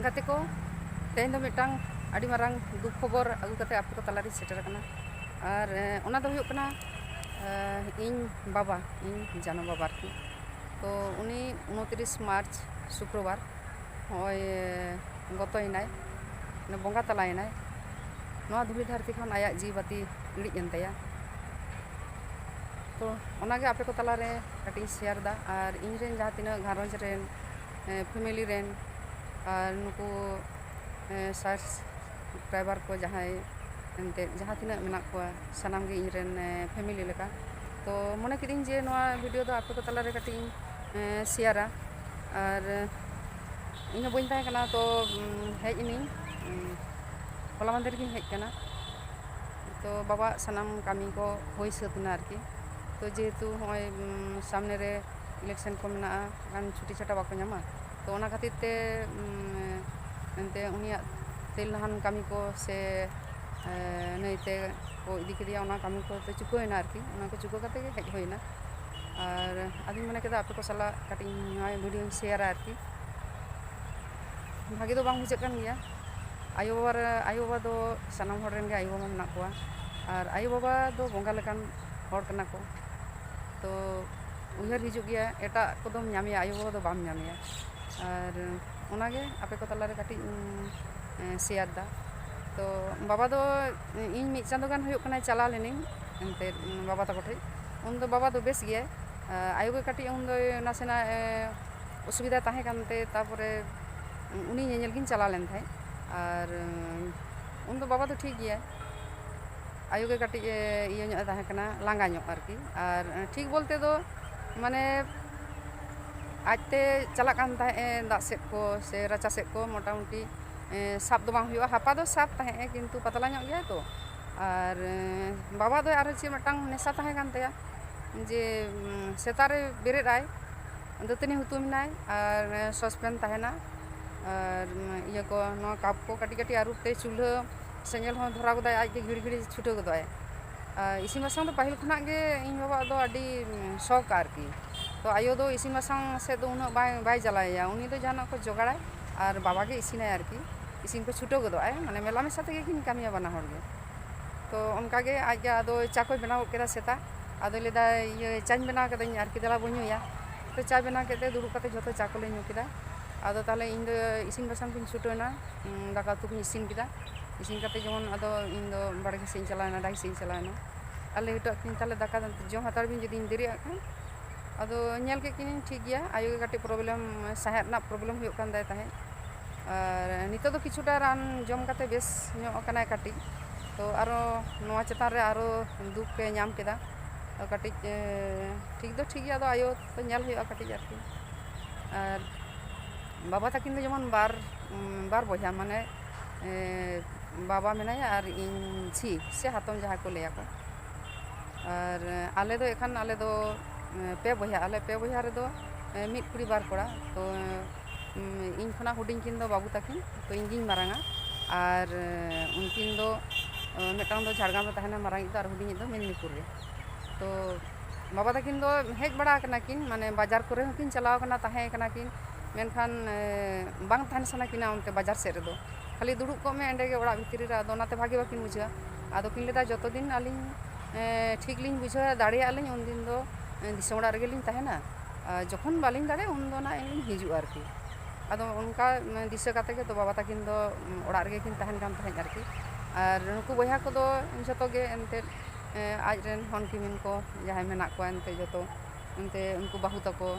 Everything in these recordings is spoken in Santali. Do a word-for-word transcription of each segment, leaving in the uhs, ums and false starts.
ᱜᱟᱛᱮ ᱠᱚ, ᱛᱮᱦᱮᱧ ᱫᱚ ᱢᱤᱫᱴᱟᱝ ᱟᱹᱰᱤ ᱢᱟᱨᱟᱝ ᱫᱩᱠ ᱠᱷᱚᱵᱚᱨ ᱟᱹᱜᱩ ᱠᱟᱛᱮ ᱟᱯᱮ ᱠᱚ ᱛᱟᱞᱟᱨᱤᱧ ᱥᱮᱴᱮᱨ ᱟᱠᱟᱱᱟ᱾ ᱟᱨ, ᱮ, ᱚᱱᱟ ᱫᱚ ᱦᱩᱭᱩᱜ ᱠᱟᱱᱟ, ᱮ, ᱤᱧ ᱵᱟᱵᱟ, ᱤᱧ ᱡᱟᱱᱟᱢ ᱵᱟᱵᱟ ᱟᱨᱠᱤ᱾ ᱛᱚ ᱩᱱᱤ ᱩᱱᱛᱨᱤᱥ ᱢᱟᱨᱪ ᱥᱩᱠᱨᱚᱵᱟᱨ ᱦᱚᱸᱜᱼᱚᱭ, ᱮ, ᱜᱚᱛᱚᱭᱮᱱᱟᱭ, ᱢᱟᱱᱮ ᱵᱚᱸᱜᱟ ᱛᱟᱞᱟᱭᱮᱱᱟᱭ᱾ ᱱᱚᱣᱟ ᱫᱷᱩᱲᱤ ᱫᱷᱟᱹᱨᱛᱤ ᱠᱷᱚᱱ ᱟᱭᱟᱜ ᱡᱤᱣᱤ ᱵᱟᱹᱛᱤ ᱤᱲᱤᱡ ᱮᱱ ᱛᱟᱭᱟ᱾ ᱛᱚ ᱚᱱᱟᱜᱮ ᱟᱯᱮ ᱠᱚ ᱛᱟᱞᱟᱨᱮ ᱠᱟᱹᱴᱤᱡ ᱤᱧ ᱥᱮᱭᱟᱨ ᱮᱫᱟ᱾ ᱟᱨ ᱤᱧᱨᱮᱱ ᱡᱟᱦᱟᱸ ᱛᱤᱱᱟᱹᱜ ᱜᱷᱟᱨᱚᱸᱡᱽ ᱨᱮᱱ, ᱮ, ᱯᱷᱮᱢᱮᱞᱤ ᱨᱮᱱ, ᱟᱨ ᱱᱩᱠᱩ, ᱮ, ᱥᱟᱵᱥᱠᱨᱟᱭᱵᱟᱨ ᱠᱚ ᱡᱟᱦᱟᱸᱭ ᱮᱱᱛᱮᱫ ᱡᱟᱦᱟᱸ ᱛᱤᱱᱟᱹᱜ ᱢᱮᱱᱟᱜ ᱠᱚᱣᱟ, ᱥᱟᱱᱟᱢ ᱜᱮ ᱤᱧᱨᱮᱱ, ᱮ, ᱯᱷᱮᱢᱮᱞᱤ ᱞᱮᱠᱟ᱾ ᱛᱚ ᱢᱚᱱᱮ ᱠᱤᱫᱟᱹᱧ ᱡᱮ ᱱᱚᱣᱟ ᱵᱷᱤᱰᱤᱭᱳ ᱫᱚ ᱟᱯᱮ ᱠᱚ ᱛᱟᱞᱟᱨᱮ ᱠᱟᱹᱴᱤᱡ ᱤᱧ, ᱮ, ᱥᱮᱭᱟᱨᱟ᱾ ᱟᱨ, ᱮ, ᱤᱧᱦᱚᱸ ᱵᱟᱹᱧ ᱛᱟᱦᱮᱸ ᱠᱟᱱᱟ, ᱛᱚ, ᱩᱢ, ᱦᱮᱡ ᱮᱱᱟᱹᱧ, ᱩᱢ, ᱦᱚᱞᱟ ᱢᱟᱦᱫᱮᱨ ᱜᱤᱧ ᱦᱮᱡ ᱠᱟᱱᱟ᱾ ᱛᱚ ᱵᱟᱵᱟᱣᱟᱜ ᱥᱟᱱᱟᱢ ᱠᱟᱹᱢᱤ ᱠᱚ ᱦᱩᱭ ᱥᱟᱹᱛ ᱮᱱᱟ ᱟᱨᱠᱤ᱾ ᱛᱚ ᱡᱮᱦᱮᱛᱩ ᱦᱚᱸᱜᱼᱚᱭ, ᱩᱢ, ᱥᱟᱢᱱᱮ ᱨᱮ ᱤᱞᱮᱠᱥᱮᱱ ᱠᱚ ᱢᱮᱱᱟᱜᱼᱟ, ᱜᱟᱱ ᱪᱷᱩᱴᱤ ᱪᱷᱟᱴᱟ ᱵᱟᱠᱚ ᱧᱟᱢᱟ, ᱛᱚ ᱚᱱᱟ ᱠᱷᱟᱹᱛᱤᱨ ᱛᱮ, ᱩᱢ, ᱮᱱᱛᱮ ᱩᱱᱤᱭᱟᱜ ᱛᱮᱞ ᱱᱟᱦᱟᱱ ᱠᱟᱹᱢᱤ ᱠᱚ ᱥᱮ, ᱮ, ᱱᱟᱹᱭᱛᱮ ᱠᱚ ᱤᱫᱤ ᱠᱮᱫᱮᱭᱟ, ᱚᱱᱟ ᱠᱟᱹᱢᱤ ᱠᱚ ᱛᱚ ᱪᱩᱠᱟᱹᱣ ᱮᱱᱟ ᱟᱨᱠᱤ, ᱚᱱᱟ ᱠᱚ ᱪᱩᱠᱟᱹᱣ ᱠᱟᱛᱮ ᱜᱮ ᱦᱮᱡ ᱦᱩᱭ ᱮᱱᱟ᱾ ᱟᱨ ᱟᱫᱚᱧ ᱢᱚᱱᱮ ᱠᱮᱫᱟ ᱟᱯᱮ ᱠᱚ ᱥᱟᱞᱟᱜ ᱠᱟᱹᱴᱤᱡ ᱤᱧ ᱱᱚᱣᱟ ᱵᱷᱤᱰᱤᱭᱳᱧ ᱥᱮᱭᱟᱨᱟ ᱟᱨᱠᱤ᱾ ᱵᱷᱟᱜᱮ ᱫᱚ ᱵᱟᱝ ᱵᱩᱡᱷᱟᱹᱜ ᱠᱟᱱ ᱜᱮᱭᱟ᱾ ᱟᱭᱳᱼᱵᱟᱵᱟ ᱨᱮ, ᱟᱭᱳᱼᱵᱟᱵᱟ ᱫᱚ ᱥᱟᱱᱟᱢ ᱦᱚᱲ ᱨᱮᱱ ᱜᱮ ᱟᱭᱳᱼᱵᱟᱵᱟ ᱢᱮᱱᱟᱜ ᱠᱚᱣᱟ, ᱟᱨ ᱟᱭᱳᱼᱵᱟᱵᱟ ᱫᱚ ᱵᱚᱸᱜᱟ ᱞᱮᱠᱟᱱ ᱦᱚᱲ ᱠᱟᱱᱟ ᱠᱚ᱾ ᱛᱚ ᱩᱭᱦᱟᱹᱨ ᱦᱤᱡᱩᱜ ᱜᱮᱭᱟ, ᱮᱴᱟᱜ ᱠᱚᱫᱚᱢ ᱧᱟᱢᱮᱭᱟ, ᱟᱭᱳᱼᱵᱟᱵᱟ ᱫᱚ ᱵᱟᱢ ᱧᱟᱢᱮᱭᱟ᱾ ᱟᱨ ᱚᱱᱟᱜᱮ ᱟᱯᱮ ᱠᱚ ᱛᱟᱞᱟᱨᱮ ᱠᱟᱹᱴᱤᱡ ᱤᱧ, ᱮ, ᱥᱮᱭᱟᱨ ᱮᱫᱟ᱾ ᱛᱚ ᱵᱟᱵᱟ ᱫᱚ ᱤᱧ ᱢᱤᱫ ᱪᱟᱸᱫᱳ ᱜᱟᱱ ᱦᱩᱭᱩᱜ ᱠᱟᱱᱟ ᱪᱟᱞᱟᱣ ᱞᱮᱱᱟᱹᱧ ᱮᱱᱛᱮᱫ, ᱵᱟᱵᱟ ᱛᱟᱠᱚ ᱴᱷᱮᱡ᱾ ᱩᱱᱫᱚ ᱵᱟᱵᱟ ᱫᱚ ᱵᱮᱥ ᱜᱮᱭᱟᱭ, ᱟᱭᱳ ᱜᱮ ᱠᱟᱹᱴᱤᱡ ᱩᱱᱫᱚ ᱱᱟᱥᱮᱱᱟᱜ, ᱮ, ᱚᱥᱩᱵᱤᱫᱷᱟ ᱛᱟᱦᱮᱸ ᱠᱟᱱᱛᱮ, ᱛᱟᱨᱯᱚᱨᱮ ᱩᱱᱤ ᱧᱮᱧᱮᱞ ᱜᱤᱧ ᱪᱟᱞᱟᱣ ᱞᱮᱱ ᱛᱟᱦᱮᱸᱫ᱾ ᱟᱨ ᱩᱱᱫᱚ ᱵᱟᱵᱟ ᱫᱚ ᱴᱷᱤᱠ ᱜᱮᱭᱟᱭ, ᱟᱭᱳ ᱜᱮ ᱠᱟᱹᱴᱤᱡ, ᱮ, ᱤᱭᱟᱹ ᱧᱚᱜ ᱮ ᱛᱟᱦᱮᱸ ᱠᱟᱱᱟ, ᱞᱟᱸᱜᱟ ᱧᱚᱜ ᱟᱨᱠᱤ᱾ ᱟᱨ ᱴᱷᱤᱠ ᱵᱚᱞᱛᱮ ᱫᱚ ᱢᱟᱱᱮ ᱟᱡᱛᱮ ᱪᱟᱞᱟᱜ ᱠᱟᱱ ᱛᱟᱦᱮᱸᱫ ᱮ ᱫᱟᱜ ᱥᱮᱫ ᱠᱚ ᱥᱮ ᱨᱟᱪᱟ ᱥᱮᱫ ᱠᱚ, ᱢᱚᱴᱟᱢᱩᱴᱤ, ᱮ, ᱥᱟᱵ ᱫᱚ ᱵᱟᱝ ᱦᱩᱭᱩᱜᱼᱟ, ᱦᱟᱯᱟ ᱫᱚ ᱥᱟᱵ ᱛᱟᱦᱮᱸᱫ ᱮ, ᱠᱤᱱᱛᱩ ᱯᱟᱛᱞᱟ ᱧᱚᱜ ᱜᱮᱭᱟᱭ ᱛᱚ᱾ ᱟᱨ, ᱮ, ᱵᱟᱵᱟ ᱫᱚ ᱟᱨᱚ ᱪᱮᱫ ᱢᱤᱫᱴᱟᱝ ᱱᱮᱥᱟ ᱛᱟᱦᱮᱸ ᱠᱟᱱ ᱛᱟᱭᱟ, ᱡᱮ, ᱩᱢ, ᱥᱮᱛᱟᱜ ᱨᱮ ᱵᱮᱨᱮᱫ ᱟᱭ, ᱫᱟᱹᱛᱟᱹᱱᱤ ᱦᱩᱛᱩᱢ ᱮᱱᱟᱭ ᱟᱨ, ᱮ, ᱥᱚᱥᱯᱮᱱ ᱛᱟᱦᱮᱱᱟ, ᱟᱨ, ᱩᱢ, ᱤᱭᱟᱹ ᱠᱚ, ᱱᱚᱣᱟ ᱠᱟᱯ ᱠᱚ ᱠᱟᱹᱴᱤᱡ ᱠᱟᱹᱴᱤᱡ ᱟᱹᱨᱩᱵ ᱛᱮ ᱪᱩᱞᱦᱟᱹ ᱥᱮᱸᱜᱮᱞ ᱦᱚᱸ ᱫᱷᱚᱨᱟᱣ ᱜᱚᱫᱟᱭ, ᱟᱡ ᱜᱮ ᱜᱷᱤᱲ ᱜᱷᱤᱲ ᱪᱷᱩᱴᱟᱹᱣ ᱜᱚᱫᱚᱜᱼᱟᱭ᱾ ᱟᱨ ᱤᱥᱤᱱ ᱵᱟᱥᱟᱝ ᱫᱚ ᱯᱟᱹᱦᱤᱞ ᱠᱷᱚᱱᱟᱜ ᱜᱮ ᱤᱧ ᱵᱟᱵᱟᱣᱟᱜ ᱫᱚ ᱟᱹᱰᱤ, ᱩᱢ, ᱥᱚᱠ ᱟᱨᱠᱤ᱾ ᱛᱚ ᱟᱭᱳ ᱫᱚ ᱤᱥᱤᱱ ᱵᱟᱥᱟᱝ ᱥᱮᱫ ᱫᱚ ᱩᱱᱟᱹᱜ ᱵᱟᱭ, ᱵᱟᱭ ᱡᱟᱞᱟᱭᱮᱭᱟ, ᱩᱱᱤ ᱫᱚ ᱡᱟᱦᱟᱱᱟᱜ ᱠᱚ ᱡᱚᱜᱟᱲᱟᱭ᱾ ᱟᱨ ᱵᱟᱵᱟ ᱜᱮ ᱤᱥᱤᱱᱟᱭ ᱟᱨᱠᱤ᱾ ᱤᱥᱤᱱ ᱠᱚ ᱪᱷᱩᱴᱟᱹᱣ ᱜᱚᱫᱚᱜ ᱟᱭ, ᱢᱟᱱᱮ ᱢᱮᱞᱟ ᱢᱮᱥᱟ ᱛᱮᱜᱮ ᱠᱤᱱ ᱠᱟᱹᱢᱤᱭᱟ ᱵᱟᱱᱟ ᱦᱚᱲ ᱜᱮ᱾ ᱛᱚ ᱚᱱᱠᱟ ᱜᱮ ᱟᱡ ᱜᱮ ᱟᱫᱚ ᱪᱟ ᱠᱚᱭ ᱵᱮᱱᱟᱣ ᱜᱚᱫ ᱠᱮᱫᱟ ᱥᱮᱛᱟᱜ᱾ ᱟᱫᱚᱭ ᱞᱟᱹᱭᱫᱟ, "ᱤᱭᱟᱹ, ᱪᱟᱧ ᱵᱮᱱᱟᱣ ᱠᱟᱹᱫᱟᱹᱧ ᱟᱨᱠᱤ, ᱫᱮᱞᱟ ᱵᱚᱱ ᱧᱩᱭᱟ᱾" ᱛᱚ ᱪᱟ ᱵᱮᱱᱟᱣ ᱠᱮᱫ ᱛᱮ ᱫᱩᱲᱩᱵ ᱠᱟᱛᱮ ᱡᱷᱚᱛᱚ ᱪᱟ ᱠᱚᱞᱮ ᱧᱩ ᱠᱮᱫᱟ᱾ ᱟᱫᱚ ᱛᱟᱦᱞᱮ ᱤᱧ ᱫᱚ ᱤᱥᱤᱱ ᱵᱟᱥᱟᱝ ᱠᱚᱧ ᱪᱷᱩᱴᱟᱹᱣ ᱮᱱᱟ᱾ ᱩᱸ, ᱫᱟᱠᱟ ᱩᱛᱩ ᱠᱚᱧ ᱤᱥᱤᱱ ᱠᱮᱫᱟ᱾ ᱤᱥᱤᱱ ᱠᱟᱛᱮ ᱡᱮᱢᱚᱱ ᱟᱫᱚ ᱤᱧ ᱫᱚ ᱵᱟᱲᱜᱮ ᱥᱮᱫ ᱤᱧ ᱪᱟᱞᱟᱣ ᱮᱱᱟ, ᱰᱟᱹᱦᱤ ᱥᱮᱫ ᱤᱧ ᱪᱟᱞᱟᱣ ᱮᱱᱟ᱾ ᱟᱨ ᱞᱟᱹᱭ ᱦᱚᱴᱚᱣᱟᱫ ᱠᱤᱱᱟᱹᱧ, "ᱛᱟᱦᱞᱮ ᱫᱟᱠᱟ ᱡᱚᱢ ᱦᱟᱛᱟᱲ ᱵᱤᱱ, ᱡᱩᱫᱤᱧ ᱫᱮᱨᱤᱭᱟᱜ ᱠᱷᱟᱱ᱾" ᱟᱫᱚ ᱧᱮᱞ ᱠᱮᱫ ᱠᱤᱱᱟᱹᱧ ᱴᱷᱤᱠ ᱜᱮᱭᱟ, ᱟᱭᱳ ᱜᱮ ᱠᱟᱹᱴᱤᱡ problem, ᱥᱟᱦᱮᱫ ᱨᱮᱱᱟᱜ problem ᱦᱩᱭᱩᱜ ᱠᱟᱱ ᱛᱟᱭ ᱛᱟᱦᱮᱸᱫ᱾ ᱟᱨ ᱱᱤᱛᱚᱜ ᱫᱚ ᱠᱤᱪᱷᱩᱴᱟ ᱨᱟᱱ ᱡᱚᱢ ᱠᱟᱛᱮ ᱵᱮᱥ ᱧᱚᱜ ᱟᱠᱟᱱᱟᱭ ᱠᱟᱹᱴᱤᱡ᱾ ᱛᱚ ᱟᱨᱚ ᱱᱚᱣᱟ ᱪᱮᱛᱟᱱ ᱨᱮ ᱟᱨᱚ ᱫᱩᱠ ᱮ ᱧᱟᱢ ᱠᱮᱫᱟ᱾ ᱛᱚ ᱠᱟᱹᱴᱤᱡ, ᱮ, ᱴᱷᱤᱠ ᱫᱚ ᱴᱷᱤᱠ ᱜᱮᱭᱟ, ᱟᱫᱚ ᱟᱭᱳ ᱛᱚ ᱧᱮᱞ ᱦᱩᱭᱩᱜᱼᱟ ᱠᱟᱹᱴᱤᱡ ᱟᱨᱠᱤ᱾ ᱟᱨ ᱵᱟᱵᱟ ᱛᱟᱹᱠᱤᱱ ᱫᱚ ᱡᱮᱢᱚᱱ ᱵᱟᱨ, ᱩᱢ, ᱵᱟᱨ ᱵᱚᱭᱦᱟ, ᱢᱟᱱᱮ, ᱮ, ᱵᱟᱵᱟ ᱢᱮᱱᱟᱭᱟ ᱟᱨ ᱤᱧ ᱡᱷᱤ ᱥᱮ ᱦᱟᱛᱚᱢ ᱡᱟᱦᱟᱸ ᱠᱚ ᱞᱟᱹᱭᱟᱠᱚ᱾ ᱟᱨ, ᱮ, ᱟᱞᱮ ᱫᱚ ᱮᱠᱷᱟᱱ, ᱟᱞᱮ ᱫᱚ, ᱮ, ᱯᱮ ᱵᱚᱭᱦᱟ, ᱟᱞᱮ ᱯᱮ ᱵᱚᱭᱦᱟ ᱨᱮᱫᱚ, ᱮ, ᱢᱤᱫ ᱠᱩᱲᱤ ᱵᱟᱨ ᱠᱚᱲᱟ᱾ ᱛᱚ, ᱩᱢ, ᱤᱧ ᱠᱷᱚᱱᱟᱜ ᱦᱩᱰᱤᱧ ᱠᱤᱱ ᱫᱚ ᱵᱟᱹᱵᱩ ᱛᱟᱹᱠᱤᱱ, ᱛᱚ ᱤᱧ ᱜᱤᱧ ᱢᱟᱨᱟᱝᱟ᱾ ᱟᱨ, ᱮ, ᱩᱱᱠᱤᱱ ᱫᱚ, ᱮ, ᱢᱤᱫᱴᱟᱝ ᱫᱚ ᱡᱷᱟᱲᱜᱨᱟᱢ ᱨᱮ ᱛᱟᱦᱮᱱᱟ ᱢᱟᱨᱟᱝᱤᱡ ᱫᱚ, ᱟᱨ ᱦᱩᱰᱤᱧᱤᱡ ᱫᱚ ᱢᱮᱫᱽᱱᱤᱯᱩᱨ ᱨᱮ᱾ ᱛᱚ ᱵᱟᱵᱟ ᱛᱟᱹᱠᱤᱱ ᱫᱚ ᱦᱮᱡ ᱵᱟᱲᱟ ᱟᱠᱟᱱᱟ ᱠᱤᱱ, ᱢᱟᱱᱮ ᱵᱟᱡᱟᱨ ᱠᱚᱨᱮ ᱦᱚᱸᱠᱤᱱ ᱪᱟᱞᱟᱣ ᱟᱠᱟᱱᱟ, ᱛᱟᱦᱮᱸ ᱠᱟᱱᱟ ᱠᱤᱱ, ᱢᱮᱱᱠᱷᱟᱱ, ᱮ, ᱵᱟᱝ ᱛᱟᱦᱮᱱ ᱥᱟᱱᱟ ᱠᱤᱱᱟ ᱚᱱᱛᱮ ᱵᱟᱡᱟᱨ ᱥᱮᱫ ᱨᱮᱫᱚ᱾ ᱠᱷᱟᱹᱞᱤ ᱫᱩᱲᱩᱵ ᱠᱚᱜ ᱢᱮ ᱮᱸᱰᱮ ᱜᱮ ᱚᱲᱟᱜ ᱵᱷᱤᱛᱤᱨ ᱨᱮ, ᱟᱫᱚ ᱚᱱᱟᱛᱮ ᱵᱷᱟᱜᱮ ᱵᱟᱹᱠᱤᱱ ᱵᱩᱡᱷᱟᱹᱣᱟ᱾ ᱟᱫᱚ ᱠᱤᱱ ᱞᱟᱹᱭᱫᱟ, "ᱡᱚᱛᱚ ᱫᱤᱱ ᱟᱹᱞᱤᱧ, ᱮ, ᱴᱷᱤᱠ ᱞᱤᱧ ᱵᱩᱡᱷᱟᱹᱣᱟ, ᱫᱟᱲᱮᱭᱟᱜᱼᱟ ᱞᱤᱧ, ᱩᱱᱫᱤᱱ ᱫᱚ, ᱮ, ᱫᱤᱥᱚᱢ ᱚᱲᱟᱜ ᱨᱮᱜᱮ ᱞᱤᱧ ᱛᱟᱦᱮᱱᱟ, ᱟᱨ ᱡᱚᱠᱷᱚᱱ ᱵᱟᱹᱞᱤᱧ ᱫᱟᱲᱮᱭᱟᱜᱼᱟ ᱩᱱᱫᱚ ᱱᱟᱜ ᱞᱤᱧ ᱦᱤᱡᱩᱜᱼᱟ ᱟᱨᱠᱤ᱾" ᱟᱫᱚ ᱚᱱᱠᱟ, ᱮ, ᱫᱤᱥᱟᱹ ᱠᱟᱛᱮ ᱜᱮ ᱛᱚ ᱵᱟᱵᱟ ᱛᱟᱹᱠᱤᱱ ᱫᱚ, ᱩᱢ, ᱚᱲᱟᱜ ᱨᱮᱜᱮ ᱠᱤᱱ ᱛᱟᱦᱮᱱ ᱠᱟᱱ ᱛᱟᱦᱮᱸᱫ ᱟᱨᱠᱤ᱾ ᱟᱨ ᱱᱩᱠᱩ ᱵᱚᱭᱦᱟ ᱠᱚᱫᱚ ᱡᱷᱚᱛᱚ ᱜᱮ ᱮᱱᱛᱮᱫ, ᱮ, ᱟᱡ ᱨᱮᱱ ᱦᱚᱱ ᱠᱤᱢᱤᱱ ᱠᱚ ᱡᱟᱦᱟᱸᱭ ᱢᱮᱱᱟᱜ ᱠᱚᱣᱟ ᱮᱱᱛᱮᱫ ᱡᱚᱛᱚ, ᱮᱱᱛᱮ ᱩᱱᱠᱩ ᱵᱟᱹᱦᱩ ᱛᱟᱠᱚ,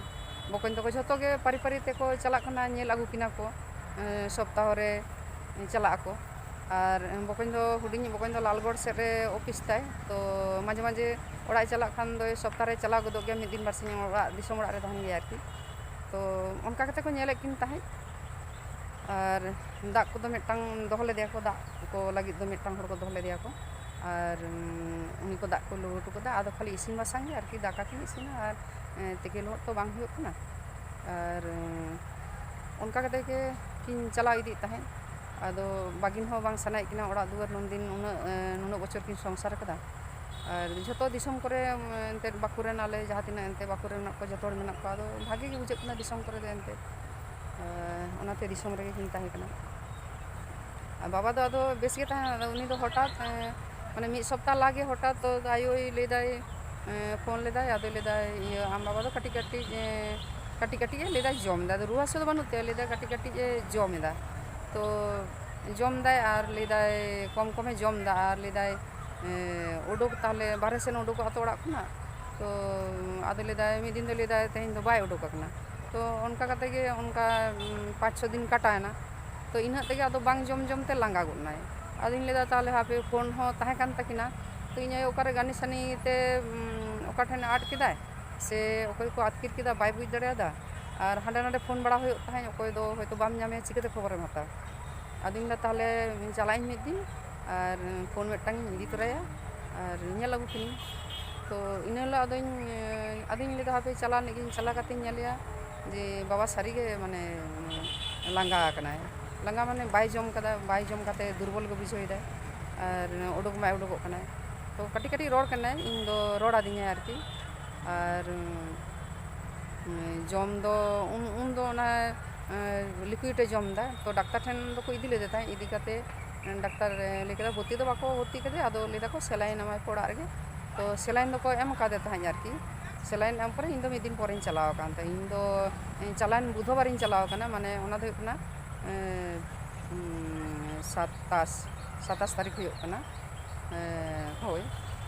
ᱵᱚᱠᱚᱧ ᱛᱟᱠᱚ ᱡᱷᱚᱛᱚ ᱜᱮ ᱯᱟᱹᱨᱤ ᱯᱟᱹᱨᱤ ᱛᱮᱠᱚ ᱪᱟᱞᱟᱜ ᱠᱟᱱᱟ, ᱧᱮᱞ ᱟᱹᱜᱩ ᱠᱤᱱᱟ ᱠᱚ, ᱮ, ᱥᱚᱯᱛᱟᱦᱚ ᱨᱮ ᱪᱟᱞᱟᱜ ᱟᱠᱚ᱾ ᱟᱨ ᱵᱚᱠᱚᱧ ᱫᱚ, ᱦᱩᱰᱤᱧᱤᱡ ᱵᱚᱠᱚᱧ ᱫᱚ ᱞᱟᱞᱜᱚᱲ ᱥᱮᱫ ᱨᱮ ᱚᱯᱷᱤᱥ ᱛᱟᱭ, ᱛᱚ ᱢᱟᱡᱷᱮ ᱢᱟᱡᱷᱮ ᱚᱲᱟᱜ ᱮ ᱪᱟᱞᱟᱜ ᱠᱷᱟᱱ ᱫᱚ ᱥᱚᱯᱛᱟᱦᱚ ᱨᱮ ᱪᱟᱞᱟᱣ ᱜᱚᱫᱚᱜ ᱜᱮᱭᱟ, ᱢᱤᱫ ᱫᱤᱱ ᱵᱟᱨ ᱥᱤᱧ ᱚᱲᱟᱜ, ᱫᱤᱥᱚᱢ ᱚᱲᱟᱜ ᱨᱮ ᱛᱟᱦᱮᱱ ᱜᱮᱭᱟ ᱟᱨᱠᱤ᱾ ᱛᱚ ᱚᱱᱠᱟ ᱠᱟᱛᱮ ᱠᱚ ᱧᱮᱞᱮᱫ ᱠᱤᱱ ᱛᱟᱦᱮᱸᱫ᱾ ᱟᱨ ᱫᱟᱜ ᱠᱚᱫᱚ ᱢᱤᱫᱴᱟᱝ ᱫᱚᱦᱚ ᱞᱮᱫᱮᱭᱟ ᱠᱚ, ᱫᱟᱜ ᱠᱚ ᱞᱟᱹᱜᱤᱫ ᱫᱚ ᱢᱤᱫᱴᱟᱝ ᱦᱚᱲ ᱠᱚ ᱫᱚᱦᱚ ᱞᱮᱫᱮᱭᱟ ᱠᱚ᱾ ᱟᱨ, ᱩᱢ, ᱩᱱᱤ ᱠᱚ ᱫᱟᱜ ᱠᱚ ᱞᱩ ᱦᱚᱴᱚ ᱠᱟᱫᱟ᱾ ᱟᱫᱚ ᱠᱷᱟᱹᱞᱤ ᱤᱥᱤᱱ ᱵᱟᱥᱟᱝ ᱜᱮ ᱟᱨᱠᱤ, ᱫᱟᱠᱟ ᱠᱤᱱ ᱤᱥᱤᱱᱟ ᱟᱨ, ᱮ, ᱛᱮᱠᱮ ᱞᱚᱦᱚᱫ ᱛᱚ ᱵᱟᱝ ᱦᱩᱭᱩᱜ ᱠᱟᱱᱟ᱾ ᱟᱨ, ᱮ, ᱚᱱᱠᱟ ᱠᱟᱛᱮ ᱜᱮ ᱠᱤᱱ ᱪᱟᱞᱟᱣ ᱤᱫᱤᱜ ᱛᱟᱦᱮᱸᱫ᱾ ᱟᱫᱚ ᱵᱟᱹᱜᱤᱱ ᱦᱚᱸ ᱵᱟᱝ ᱥᱟᱱᱟᱭᱮᱫ ᱠᱤᱱᱟ ᱚᱲᱟᱜ ᱫᱩᱣᱟᱹᱨ, ᱱᱩᱱᱫᱤᱱ ᱩᱱᱟᱹᱜ, ᱮ, ᱱᱩᱱᱟᱹᱜ ᱵᱚᱪᱷᱚᱨ ᱠᱤᱱ ᱥᱚᱝᱥᱟᱨ ᱠᱟᱫᱟ᱾ ᱟᱨ ᱡᱷᱚᱛᱚ ᱫᱤᱥᱚᱢ ᱠᱚᱨᱮ, ᱮᱱᱛᱮᱫ ᱵᱟᱸᱠᱩᱲ ᱨᱮᱱ ᱟᱞᱮ ᱡᱟᱦᱟᱸ ᱛᱤᱱᱟᱹᱜ ᱮᱱᱛᱮᱫ ᱵᱟᱸᱠᱩᱲ ᱨᱮ ᱢᱮᱱᱟᱜ ᱠᱚᱣᱟ, ᱡᱷᱚᱛᱚ ᱦᱚᱲ ᱢᱮᱱᱟᱜ ᱠᱚᱣᱟ, ᱟᱫᱚ ᱵᱷᱟᱜᱮ ᱜᱮ ᱵᱩᱡᱷᱟᱹᱜ ᱠᱟᱱᱟ ᱫᱤᱥᱚᱢ ᱠᱚᱨᱮ ᱫᱚ ᱮᱱᱛᱮᱫ᱾ ᱚᱱᱟᱛᱮ ᱫᱤᱥᱚᱢ ᱨᱮᱜᱮ ᱠᱤᱱ ᱛᱟᱦᱮᱸ ᱠᱟᱱᱟ᱾ ᱟᱨ ᱵᱟᱵᱟ ᱫᱚ ᱟᱫᱚ ᱵᱮᱥ ᱜᱮ ᱛᱟᱦᱮᱸ, ᱟᱫᱚ ᱩᱱᱤ ᱫᱚ ᱦᱚᱴᱟᱛ, ᱮᱸ, ᱢᱟᱱᱮ ᱢᱤᱫ ᱥᱚᱯᱛᱟ ᱞᱟᱦᱟ ᱜᱮ ᱦᱚᱴᱟᱛ ᱟᱭᱳᱭ ᱞᱟᱹᱭᱫᱟᱭ, ᱮᱸ, ᱯᱷᱳᱱ ᱞᱮᱫᱟᱭ, ᱟᱫᱚᱭ ᱞᱟᱹᱭᱫᱟᱭ, ᱤᱭᱟᱹ, ᱟᱢ ᱵᱟᱵᱟ ᱫᱚ ᱠᱟᱹᱴᱤᱡ ᱠᱟᱹᱴᱤᱡ, ᱮᱸ, ᱠᱟᱹᱴᱤᱡ ᱠᱟᱹᱴᱤᱡ ᱮ ᱞᱟᱹᱭᱫᱟᱭ ᱡᱚᱢ ᱮᱫᱟ, ᱟᱫᱚ ᱨᱩᱣᱟᱹ ᱦᱟᱹᱥᱩ ᱫᱚ ᱵᱟᱹᱱᱩᱜ ᱛᱟᱭᱟ, ᱞᱟᱹᱭᱫᱟᱭ ᱠᱟᱹᱴᱤᱡ ᱠᱟᱹᱴᱤᱡ ᱮ ᱡᱚᱢ ᱮᱫᱟ᱾ ᱛᱚ ᱡᱚᱢ ᱫᱟᱭ ᱟᱨ ᱞᱟᱹᱭᱫᱟᱭ ᱠᱚᱢ ᱠᱚᱢᱮ ᱡᱚᱢ ᱮᱫᱟ ᱟᱨ ᱞᱟᱹᱭᱫᱟᱭ, ᱮᱸ, ᱩᱰᱩᱠ ᱛᱟᱦᱞᱮ ᱵᱟᱨᱦᱮ ᱥᱮᱱ ᱩᱰᱩᱠᱚᱜᱼᱟ ᱛᱚ ᱚᱲᱟᱜ ᱠᱷᱚᱱᱟᱜ᱾ ᱛᱚ ᱟᱫᱚ ᱞᱟᱹᱭᱫᱟᱭ, ᱢᱤᱫ ᱫᱤᱱ ᱫᱚ ᱞᱟᱹᱭᱫᱟᱭ ᱛᱮᱦᱮᱧ ᱫᱚ ᱵᱟᱭ ᱩᱰᱩᱠ ᱟᱠᱟᱱᱟ᱾ ᱛᱚ ᱚᱱᱠᱟ ᱠᱟᱛᱮ ᱜᱮ ᱚᱱᱠᱟ, ᱩᱢ, ᱯᱟᱸᱪ ᱪᱷᱚ ᱫᱤᱱ ᱠᱟᱴᱟᱣᱮᱱᱟ᱾ ᱛᱚ ᱤᱱᱟᱹᱜ ᱛᱮᱜᱮ ᱟᱫᱚ ᱵᱟᱝ ᱡᱚᱢ ᱡᱚᱢ ᱛᱮ ᱞᱟᱸᱜᱟ ᱜᱚᱫ ᱱᱟᱭ᱾ ᱟᱫᱚᱧ ᱞᱟᱹᱭᱫᱟ ᱛᱟᱦᱞᱮ ᱦᱟᱯᱮ, ᱯᱷᱳᱱ ᱦᱚᱸ ᱛᱟᱦᱮᱸ ᱠᱟᱱ ᱛᱟᱹᱠᱤᱱᱟ᱾ ᱛᱚ ᱤᱧ ᱟᱭᱳ ᱚᱠᱟᱨᱮ ᱜᱟᱹᱱᱤ ᱥᱟᱹᱱᱤ ᱛᱮ, ᱩᱢ, ᱚᱠᱟ ᱴᱷᱮᱱᱮ ᱟᱫ ᱠᱮᱫᱟᱭ ᱥᱮ ᱚᱠᱚᱭ ᱠᱚ ᱟᱹᱛᱠᱤᱨ ᱠᱮᱫᱟ ᱵᱟᱭ ᱵᱩᱡᱽ ᱫᱟᱲᱮᱭᱟᱫᱟ᱾ ᱟᱨ ᱦᱟᱸᱰᱮ ᱱᱟᱰᱮ ᱯᱷᱳᱱ ᱵᱟᱲᱟ ᱦᱩᱭᱩᱜ ᱛᱟᱦᱮᱸᱫ, ᱚᱠᱚᱭ ᱫᱚ ᱦᱚᱭᱛᱳ ᱵᱟᱢ ᱧᱟᱢᱮᱭᱟ, ᱪᱤᱠᱟᱹᱛᱮ ᱠᱷᱚᱵᱚᱨᱮᱢ ᱦᱟᱛᱟᱣᱟ? ᱟᱫᱚᱧ ᱞᱟᱹᱭᱫᱟ ᱛᱟᱦᱞᱮ ᱪᱟᱞᱟᱜ ᱟᱹᱧ ᱢᱤᱫ ᱫᱤᱱ ᱟᱨ ᱯᱷᱳᱱ ᱢᱤᱫᱴᱟᱝ ᱤᱧ ᱤᱫᱤ ᱛᱚᱨᱟᱭᱟ ᱟᱨ ᱧᱮᱞ ᱟᱹᱜᱩ ᱠᱤᱱᱤᱧ᱾ ᱛᱚ ᱤᱱᱟᱹ ᱦᱤᱞᱳᱜ ᱟᱫᱚᱧ, ᱟᱫᱚᱧ ᱞᱟᱹᱭᱫᱟ ᱦᱟᱯᱮ ᱪᱟᱞᱟᱣ ᱞᱮᱱ ᱜᱤᱧ, ᱪᱟᱞᱟᱣ ᱠᱟᱛᱮᱧ ᱧᱮᱞᱮᱭᱟ ᱡᱮ ᱵᱟᱵᱟ ᱥᱟᱹᱨᱤᱜᱮ ᱢᱟᱱᱮ ᱞᱟᱸᱜᱟ ᱟᱠᱟᱱᱟᱭ᱾ ᱞᱟᱸᱜᱟ ᱢᱟᱱᱮ ᱵᱟᱭ ᱡᱚᱢ ᱠᱟᱫᱟ, ᱵᱟᱭ ᱡᱚᱢ ᱠᱟᱛᱮ ᱫᱩᱨᱵᱚᱞ ᱜᱮ ᱵᱩᱡᱷᱟᱹᱣ ᱮᱫᱟᱭ ᱟᱨ ᱩᱰᱩᱠ ᱢᱟᱭ ᱩᱰᱩᱠᱚᱜ ᱠᱟᱱᱟᱭ᱾ ᱛᱚ ᱠᱟᱹᱴᱤᱡ ᱠᱟᱹᱴᱤᱡ ᱨᱚᱲ ᱠᱟᱱᱟᱭ, ᱤᱧ ᱫᱚ ᱨᱚᱲ ᱟᱹᱫᱤᱧᱟᱭ ᱟᱨᱠᱤ᱾ ᱟᱨ, ᱩᱸ, ᱡᱚᱢ ᱫᱚ ᱩᱱ, ᱩᱱ ᱫᱚ ᱚᱱᱟ, ᱮᱸ, ᱞᱤᱠᱩᱭᱤᱰ ᱮ ᱡᱚᱢ ᱮᱫᱟ᱾ ᱛᱚ ᱰᱟᱠᱛᱟᱨ ᱴᱷᱮᱱ ᱫᱚᱠᱚ ᱤᱫᱤ ᱞᱮᱫᱮ ᱛᱟᱦᱮᱸᱫ, ᱤᱫᱤ ᱠᱟᱛᱮ ᱰᱟᱠᱛᱟᱨ ᱞᱟᱹᱭ ᱠᱮᱫᱟ ᱵᱷᱚᱨᱛᱤ ᱫᱚ ᱵᱟᱠᱚ ᱵᱷᱚᱨᱛᱤ ᱠᱮᱫᱮᱭᱟ, ᱟᱫᱚ ᱞᱟᱹᱭ ᱫᱟᱠᱚ ᱥᱮᱞᱟᱭᱤᱱ ᱮᱢᱟᱭ ᱯᱮ ᱚᱲᱟᱜ ᱨᱮᱜᱮ᱾ ᱛᱚ ᱥᱮᱞᱟᱭᱤᱱ ᱫᱚᱠᱚ ᱮᱢ ᱠᱟᱫᱮ ᱛᱟᱦᱮᱸᱫ ᱟᱨᱠᱤ᱾ ᱥᱮᱞᱟᱭᱤᱱ ᱮᱢ ᱯᱚᱨᱮ ᱤᱧ ᱫᱚ ᱢᱤᱫ ᱫᱤᱱ ᱯᱚᱨᱮᱧ ᱪᱟᱞᱟᱣ ᱟᱠᱟᱱ ᱛᱟᱦᱮᱸᱫ᱾ ᱤᱧ ᱫᱚ, ᱮᱸ, ᱪᱟᱞᱟᱣᱮᱱ ᱵᱩᱫᱷᱚᱵᱟᱨᱤᱧ ᱪᱟᱞᱟᱣ ᱟᱠᱟᱱᱟ, ᱢᱟᱱᱮ ᱚᱱᱟ ᱫᱚ ᱦᱩᱭᱩᱜ ᱠᱟᱱᱟ, ᱮᱸ, ᱩᱸ, ᱥᱟᱛᱟᱥ, ᱥᱟᱛᱟᱥ ᱛᱟᱹᱨᱤᱠᱷ ᱦᱩᱭᱩᱜ ᱠᱟᱱᱟ᱾ ᱮᱸ, ᱦᱳᱭ᱾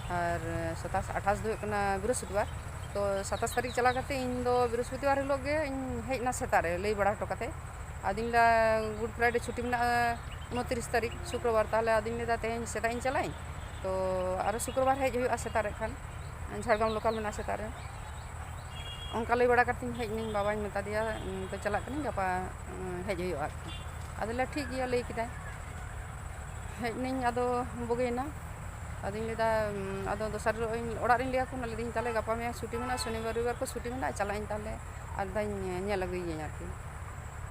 ᱟᱨ ᱥᱟᱛᱟᱥ, ᱟᱴᱷᱟᱥ ᱫᱚ ᱦᱩᱭᱩᱜ ᱠᱟᱱᱟ ᱵᱨᱤᱦᱚᱥᱯᱚᱛᱤᱵᱟᱨ᱾ ᱛᱚ ᱥᱟᱛᱟᱥ ᱛᱟᱹᱨᱤᱠᱷ ᱪᱟᱞᱟᱣ ᱠᱟᱛᱮ ᱤᱧ ᱫᱚ ᱵᱨᱤᱦᱚᱥᱯᱚᱛᱤᱵᱟᱨ ᱦᱤᱞᱳᱜ ᱜᱮ ᱤᱧ ᱦᱮᱡ ᱮᱱᱟ ᱥᱮᱛᱟᱜ ᱨᱮ, ᱞᱟᱹᱭ ᱵᱟᱲᱟ ᱦᱚᱴᱚ ᱠᱟᱛᱮ᱾ ᱟᱫᱚᱧ ᱞᱟᱹᱭᱫᱟ Good Friday ᱪᱷᱩᱴᱤ ᱢᱮᱱᱟᱜᱼᱟ ᱩᱱᱛᱨᱤᱥ ᱛᱟᱹᱨᱤᱠᱷ ᱥᱩᱠᱨᱚᱵᱟᱨ, ᱛᱟᱦᱞᱮ ᱟᱫᱚᱧ ᱞᱟᱹᱭᱫᱟ ᱛᱮᱦᱮᱧ ᱥᱮᱛᱟᱜ ᱤᱧ ᱪᱟᱞᱟᱜ ᱟᱹᱧ᱾ ᱛᱚ ᱟᱨᱚ ᱥᱩᱠᱨᱚᱵᱟᱨ ᱦᱮᱡ ᱦᱩᱭᱩᱜᱼᱟ ᱥᱮᱛᱟᱜ ᱨᱮ ᱠᱷᱟᱱ, ᱡᱷᱟᱲᱜᱨᱟᱢ ᱞᱳᱠᱟᱞ ᱢᱮᱱᱟᱜᱼᱟ ᱥᱮᱛᱟᱜ ᱨᱮ᱾ ᱚᱱᱠᱟ ᱞᱟᱹᱭ ᱵᱟᱲᱟ ᱠᱟᱛᱮᱧ ᱦᱮᱡ ᱮᱱᱟᱹᱧ, ᱵᱟᱵᱟᱧ ᱢᱮᱛᱟ ᱫᱮᱭᱟ, ᱩᱸ, ᱛᱚ ᱪᱟᱞᱟᱜ ᱠᱟᱹᱱᱟᱹᱧ, ᱜᱟᱯᱟ, ᱩᱸ, ᱦᱮᱡ ᱦᱩᱭᱩᱜᱼᱟ ᱟᱨᱠᱤ᱾ ᱟᱫᱚ ᱞᱟᱹᱭ ᱴᱷᱤᱠ ᱜᱮᱭᱟ, ᱞᱟᱹᱭ ᱠᱮᱫᱟᱭ᱾ ᱦᱮᱡ ᱮᱱᱟᱹᱧ, ᱟᱫᱚ ᱵᱩᱜᱤᱭᱮᱱᱟ᱾ ᱟᱫᱚᱧ ᱞᱟᱹᱭᱫᱟ, ᱩᱸ, ᱟᱫᱚ ᱫᱚᱥᱟᱨ ᱦᱤᱞᱳᱜ ᱤᱧ ᱚᱲᱟᱜ ᱨᱤᱧ ᱞᱟᱹᱭ ᱟᱠᱚ ᱠᱟᱱᱟ, ᱞᱟᱹᱭᱫᱟᱹᱧ ᱛᱟᱦᱞᱮ ᱜᱟᱯᱟ ᱢᱮᱭᱟᱝ ᱪᱷᱩᱴᱤ ᱢᱮᱱᱟᱜᱼᱟ, ᱥᱚᱱᱤᱵᱟᱨ ᱨᱚᱵᱤᱵᱟᱨ ᱠᱚ ᱪᱷᱩᱴᱤ ᱢᱮᱱᱟᱜᱼᱟ, ᱪᱟᱞᱟᱜ ᱟᱹᱧ ᱛᱟᱦᱞᱮ ᱟᱨ ᱫᱷᱟᱣ ᱤᱧ ᱧᱮᱞ ᱟᱹᱜᱩᱭᱮᱭᱟᱹᱧ ᱟᱨᱠᱤ᱾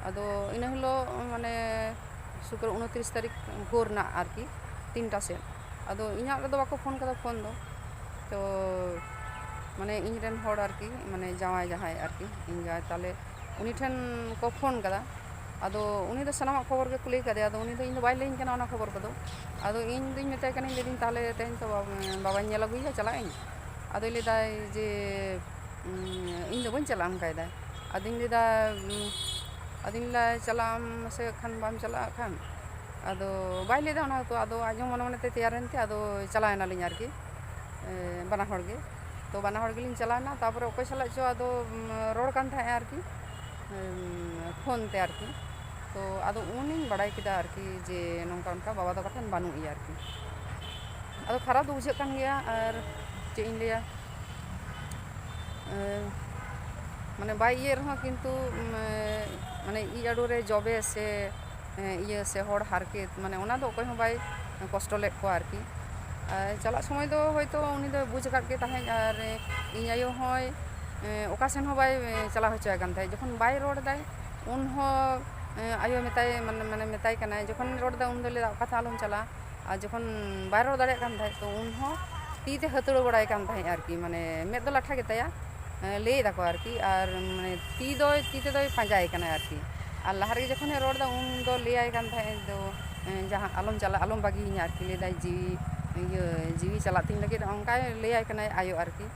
ᱟᱫᱚ ᱤᱱᱟᱹ ᱦᱤᱞᱳᱜ ᱢᱟᱱᱮ ᱥᱩᱠᱨᱚ ᱩᱱᱛᱨᱤᱥ ᱛᱟᱹᱨᱤᱠᱷ ᱵᱷᱳᱨ ᱨᱮᱱᱟᱜ ᱟᱨᱠᱤ ᱛᱤᱱᱴᱟ ᱥᱮᱫ, ᱟᱫᱚ ᱤᱧᱟᱹᱜ ᱨᱮᱫᱚ ᱵᱟᱠᱚ ᱯᱷᱳᱱ ᱠᱟᱫᱟ ᱯᱷᱳᱱ ᱫᱚ᱾ ᱛᱚ ᱢᱟᱱᱮ ᱤᱧ ᱨᱮᱱ ᱦᱚᱲ ᱟᱨᱠᱤ, ᱢᱟᱱᱮ ᱡᱟᱶᱟᱭ ᱡᱟᱦᱟᱸᱭ ᱟᱨᱠᱤ, ᱤᱧ ᱡᱟᱶᱟᱭ ᱛᱟᱞᱮ ᱩᱱᱤ ᱴᱷᱮᱱ ᱠᱚ ᱯᱷᱳᱱ ᱠᱟᱫᱟ᱾ ᱟᱫᱚ ᱩᱱᱤ ᱫᱚ ᱥᱟᱱᱟᱢᱟᱜ ᱠᱷᱚᱵᱚᱨ ᱜᱮ ᱠᱩᱞᱤ ᱠᱟᱫᱮᱭᱟ᱾ ᱟᱫᱚ ᱩᱱᱤ ᱫᱚ ᱤᱧ ᱫᱚ ᱵᱟᱭ ᱞᱟᱹᱭᱟᱹᱧ ᱠᱟᱱᱟ ᱚᱱᱟ ᱠᱷᱚᱵᱚᱨ ᱠᱚᱫᱚ᱾ ᱟᱫᱚ ᱤᱧ ᱫᱚᱧ ᱢᱮᱛᱟᱭ ᱠᱟᱱᱟᱧ, ᱞᱟᱹᱭᱫᱟᱹᱧ, "ᱛᱟᱦᱚᱞᱮ ᱛᱮᱦᱮᱧ ᱛᱚ ᱵᱟᱵᱟᱧ ᱧᱮᱞ ᱟᱹᱜᱩᱭᱮᱭᱟ, ᱪᱟᱞᱟᱜ ᱟᱹᱧ?" ᱟᱫᱚᱭ ᱞᱟᱹᱭᱫᱟᱭ ᱡᱮ, "ᱤᱧ ᱫᱚ ᱵᱟᱹᱧ ᱪᱟᱞᱟᱜᱼᱟ," ᱚᱱᱠᱟᱭᱮᱫᱟᱭ᱾ ᱟᱫᱚᱧ ᱞᱟᱹᱭᱫᱟ, ᱟᱫᱚᱧ ᱞᱟᱹᱭᱫᱟ, "ᱪᱟᱞᱟᱜ ᱟᱢ ᱥᱮ ᱠᱷᱟᱱ ᱵᱟᱢ ᱪᱟᱞᱟᱜ ᱠᱷᱟᱱ?" ᱟᱫᱚ ᱵᱟᱭ ᱞᱟᱹᱭᱫᱟ ᱚᱱᱟ ᱠᱚ, ᱟᱫᱚ ᱟᱡ ᱦᱚᱸ ᱢᱚᱱᱮ ᱢᱚᱱᱮᱛᱮ ᱛᱮᱭᱟᱨᱮᱱᱛᱮ ᱟᱫᱚ ᱪᱟᱞᱟᱣ ᱮᱱᱟᱞᱤᱧ ᱟᱨᱠᱤ᱾ ᱮ, ᱵᱟᱱᱟ ᱦᱚᱲ ᱜᱮ᱾ ᱛᱚ, ᱵᱟᱱᱟ ᱦᱚᱲ ᱜᱮᱞᱤᱧ ᱪᱟᱞᱟᱣ ᱮᱱᱟ᱾ ᱛᱟᱯᱚᱨᱮ ᱚᱠᱚᱭ ᱥᱟᱞᱟᱜ ᱪᱚ ᱟᱫᱚ, ᱩᱢ, ᱨᱚᱲ ᱠᱟᱱ ᱛᱟᱦᱮᱸᱜᱼᱟ ᱟᱨᱠᱤ, ᱩᱢ, ᱯᱷᱳᱱ ᱛᱮ ᱟᱨᱠᱤ᱾ ᱛᱚ, ᱟᱫᱚ ᱩᱱᱤᱧ ᱵᱟᱲᱟᱭ ᱠᱮᱫᱟ ᱟᱨᱠᱤ ᱡᱮ ᱱᱚᱝᱠᱟ ᱚᱱᱠᱟ ᱵᱟᱵᱟ ᱛᱟᱠᱚ ᱴᱷᱮᱱ ᱵᱟᱹᱱᱩᱜ ᱮᱭᱟ ᱟᱨᱠᱤ᱾ ᱟᱫᱚ ᱠᱷᱟᱨᱟᱯ ᱫᱚ ᱵᱩᱡᱷᱟᱹᱜ ᱠᱟᱱ ᱜᱮᱭᱟ, ᱟᱨ ᱪᱮᱫ ᱤᱧ ᱞᱟᱹᱭᱟ, ᱮ, ᱢᱟᱱᱮ ᱵᱟᱭ ᱤᱭᱟᱹᱜ ᱨᱮᱦᱚᱸ ᱠᱤᱱᱛᱩ, ᱩᱢ, ᱢᱟᱱᱮ ᱤᱡ ᱟᱹᱰᱩ ᱨᱮ ᱡᱚᱵᱮ ᱥᱮ ᱮᱸ, ᱤᱭᱟᱹ ᱥᱮ ᱦᱚᱲ ᱦᱟᱨᱠᱮᱛ, ᱢᱟᱱᱮ ᱚᱱᱟ ᱫᱚ ᱚᱠᱚᱭ ᱦᱚᱸ ᱵᱟᱭ ᱠᱚᱥᱴᱚ ᱞᱮᱫ ᱠᱚᱣᱟ ᱟᱨᱠᱤ᱾ ᱟᱨ ᱪᱟᱞᱟᱜ ᱥᱚᱢᱚᱭ ᱫᱚ ᱦᱚᱭᱛᱳ ᱩᱱᱤ ᱫᱚᱭ ᱵᱩᱡᱽ ᱟᱠᱟᱫ ᱜᱮ ᱛᱟᱦᱮᱸᱫ, ᱟᱨ ᱤᱧ ᱟᱭᱳ ᱦᱚᱸᱭ, ᱮᱸ, ᱚᱠᱟ ᱥᱮᱱ ᱦᱚᱸ ᱵᱟᱭ, ᱮᱸ, ᱪᱟᱞᱟᱣ ᱦᱚᱪᱚᱣᱟᱭ ᱠᱟᱱ ᱛᱟᱦᱮᱸᱫ᱾ ᱡᱚᱠᱷᱚᱱ ᱵᱟᱭ ᱨᱚᱲ ᱫᱟᱭ, ᱩᱱ ᱦᱚᱸ, ᱮᱸ, ᱟᱭᱳ ᱢᱮᱛᱟᱭ, ᱢᱟᱱᱮ, ᱢᱟᱱᱮ ᱢᱮᱛᱟᱭ ᱠᱟᱱᱟᱭ, ᱡᱚᱠᱷᱚᱱ ᱨᱚᱲ ᱫᱟ ᱩᱱ ᱫᱚᱭ ᱞᱟᱹᱭᱫᱟ, "ᱚᱠᱟ ᱛᱮᱦᱚᱸ ᱟᱞᱚᱢ ᱪᱟᱞᱟᱜᱼᱟ?" ᱟᱨ ᱡᱚᱠᱷᱚᱱ ᱵᱟᱭ ᱨᱚᱲ ᱫᱟᱲᱮᱭᱟᱜ ᱠᱟᱱ ᱛᱟᱦᱮᱸᱫ, ᱛᱚ ᱩᱱ ᱦᱚᱸ ᱛᱤ ᱛᱮ ᱦᱟᱹᱛᱲᱟᱹᱣ ᱵᱟᱲᱟᱭ ᱠᱟᱱ ᱛᱟᱦᱮᱸᱫ ᱟᱨᱠᱤ, ᱢᱟᱱᱮ ᱢᱮᱫ ᱫᱚ ᱞᱟᱴᱷᱟ ᱜᱮᱛᱟᱭᱟ, ᱮᱸ, ᱞᱟᱹᱭ ᱫᱟᱠᱚ ᱟᱨᱠᱤ, ᱟᱨ ᱢᱟᱱᱮ ᱛᱤ ᱫᱚᱭ, ᱛᱤ ᱛᱮᱫᱚᱭ ᱯᱟᱸᱡᱟᱭᱮ ᱠᱟᱱᱟᱭ ᱟᱨᱠᱤ᱾ ᱟᱨ ᱞᱟᱦᱟ ᱨᱮᱜᱮ ᱡᱚᱠᱷᱚᱱᱮ ᱨᱚᱲ ᱮᱫᱟ, ᱩᱱ ᱫᱚ ᱞᱟᱹᱭᱟᱭ ᱠᱟᱱ ᱛᱟᱦᱮᱸᱫ ᱫᱚ, ᱮᱸ, ᱡᱟᱦᱟᱸ, "ᱟᱞᱚᱢ ᱪᱟᱞᱟᱜ, ᱟᱞᱚᱢ ᱵᱟᱹᱜᱤᱭᱟᱹᱧᱟ" ᱟᱨᱠᱤ, ᱞᱟᱹᱭᱫᱟᱭ, "ᱡᱤᱣᱤ, ᱤᱭᱟᱹ, ᱡᱤᱣᱤ ᱪᱟᱞᱟᱜ ᱛᱤᱧ ᱞᱟᱹᱜᱤᱫ", ᱚᱱᱠᱟᱭ ᱞᱟᱹᱭᱟᱭ ᱠᱟᱱᱟᱭ ᱟᱭᱳ ᱟᱨᱠᱤ᱾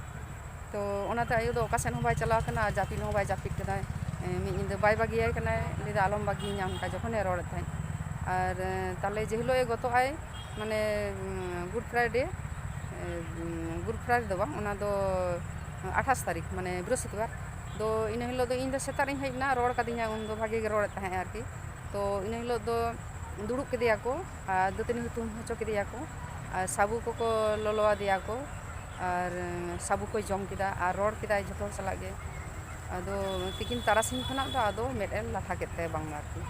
ᱛᱚ ᱚᱱᱟᱛᱮ ᱟᱭᱳ ᱫᱚ ᱚᱠᱟ ᱥᱮᱫ ᱦᱚᱸ ᱵᱟᱭ ᱪᱟᱞᱟᱣ ᱠᱟᱱᱟ, ᱟᱨ ᱡᱟᱹᱯᱤᱫ ᱦᱚᱸ ᱵᱟᱭ ᱡᱟᱹᱯᱤᱫ ᱠᱟᱫᱟᱭ᱾ ᱮᱸ, ᱢᱤᱫ ᱧᱤᱫᱟᱹ ᱵᱟᱭ ᱵᱟᱹᱜᱤᱭᱟᱭ ᱠᱟᱱᱟᱭ, ᱞᱟᱹᱭᱫᱟ, "ᱟᱞᱚᱢ ᱵᱟᱹᱜᱤᱭᱟᱹᱧᱟ", ᱚᱱᱠᱟ ᱡᱚᱠᱷᱚᱱᱮ ᱨᱚᱲᱮᱫ ᱛᱟᱦᱮᱸᱫ᱾ ᱟᱨ, ᱮᱸ, ᱛᱟᱦᱞᱮ ᱡᱮ ᱦᱤᱞᱳᱜ ᱮ ᱜᱚᱛᱚᱜ ᱟᱭ, ᱢᱟᱱᱮ, ᱩᱸ, Good Friday, ᱮᱸ, Good Friday ᱫᱚ ᱵᱟᱝ, ᱚᱱᱟ ᱫᱚ ᱟᱴᱷᱟᱥ ᱛᱟᱹᱨᱤᱠᱷ, ᱢᱟᱱᱮ ᱵᱨᱤᱦᱚᱥᱯᱚᱛᱤᱵᱟᱨ᱾ ᱫᱚ ᱤᱱᱟᱹ ᱦᱤᱞᱳᱜ ᱫᱚ ᱤᱧ ᱫᱚ ᱥᱮᱛᱟᱜ ᱨᱤᱧ ᱦᱮᱡ ᱮᱱᱟ, ᱨᱚᱲ ᱠᱟᱫᱤᱧᱟ, ᱩᱱ ᱫᱚ ᱵᱷᱟᱜᱮ ᱜᱮ ᱨᱚᱲᱮᱫ ᱛᱟᱦᱮᱸᱫ ᱟᱨᱠᱤ᱾ ᱛᱚ ᱤᱱᱟᱹ ᱦᱤᱞᱳᱜ ᱫᱚ ᱫᱩᱲᱩᱵ ᱠᱮᱫᱮᱭᱟ ᱠᱚ ᱟᱨ ᱫᱟᱹᱛᱟᱹᱱᱤ ᱦᱩᱛᱩᱢ ᱦᱚᱪᱚ ᱠᱮᱫᱮᱭᱟ ᱠᱚ ᱟᱨ ᱥᱟᱹᱵᱩ ᱠᱚᱠᱚ ᱞᱚᱞᱚ ᱟᱫᱮᱭᱟ ᱠᱚ ᱟᱨ ᱥᱟᱹᱵᱩ ᱠᱚᱭ ᱡᱚᱢ ᱠᱮᱫᱟ ᱟᱨ ᱨᱚᱲ ᱠᱮᱫᱟᱭ ᱡᱷᱚᱛᱚ ᱦᱚᱲ ᱥᱟᱞᱟᱜ ᱜᱮ᱾ ᱟᱫᱚ ᱛᱤᱠᱤᱱ ᱛᱟᱨᱟᱥᱤᱧ ᱠᱷᱚᱱᱟᱜ ᱫᱚ ᱟᱫᱚ ᱢᱮᱫ ᱮ ᱞᱟᱴᱷᱟ ᱠᱮᱫ ᱛᱟᱭᱟ ᱵᱟᱝᱢᱟ ᱟᱨᱠᱤ᱾